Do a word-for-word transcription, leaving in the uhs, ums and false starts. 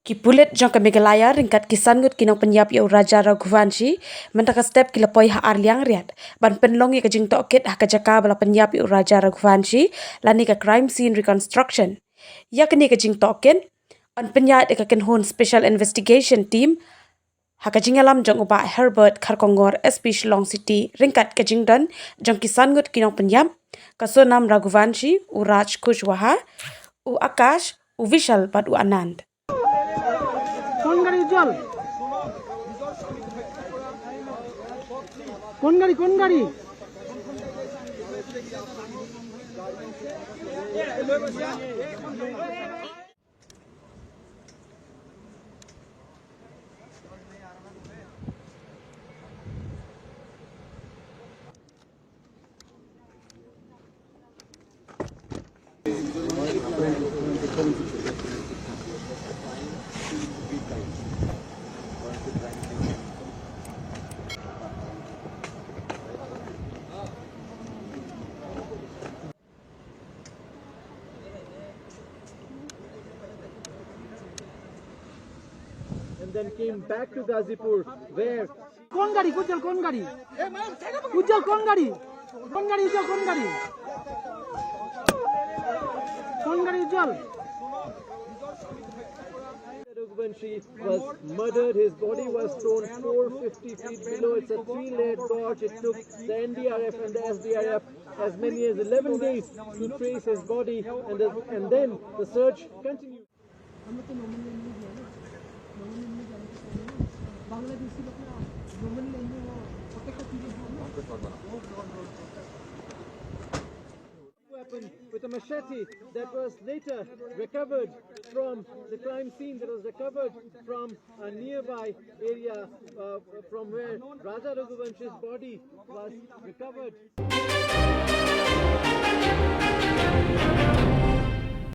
Ki pulit jong ka Meghalaya ryngkat ki san ngut ki nongpynïap ïa u Raja Raghuvanshi mynta ka step ki la poi ha Arliang Riat ban pynlong ïa ka jingtohkit ha ka jaka ba la pynïap ïa u Raja Raghuvanshi lane ka crime scene reconstruction. Ïa kane ka jingtohkit yn pynïaid da ka kynhun Special Investigation Team ha ka jingïalam jong u Bah Herbert Kharkongor, S P Shillong City, ryngkat ka jingdon jong ki san ngut ki nongpynïap, ka Sonam Raghuvanshi, u Raj Kushwaha, u Akash, u Vishal bad u Anand. कौन गाड़ी उज्जवल? कौन गाड़ी, कौन गाड़ी? And then came back to Ghazipur, where कौन गाड़ी, उज्जवल कौन गाड़ी? उज्जवल कौन गाड़ी? कौन गाड़ी उज्जवल, कौन गाड़ी? कौन गाड़ी उज्जवल? Raghuvanshi was murdered. His body was thrown four fifty feet below. It's a three-layered gorge. It took the N D R F and the S D R F as many as eleven days to trace his body, and, the, and then the search continued. हम लोग तो नॉर्मल लेन में गया ना, नॉर्मल लेन में जाने के पहले ना बांग्लादेशी लोग ना नॉर्मल लेन में वो पकड़ के पीछे जो ना weapon with a machete that was later recovered from the crime scene, that was recovered from a nearby area, uh, from where Raja Raghuvanshi's body was recovered.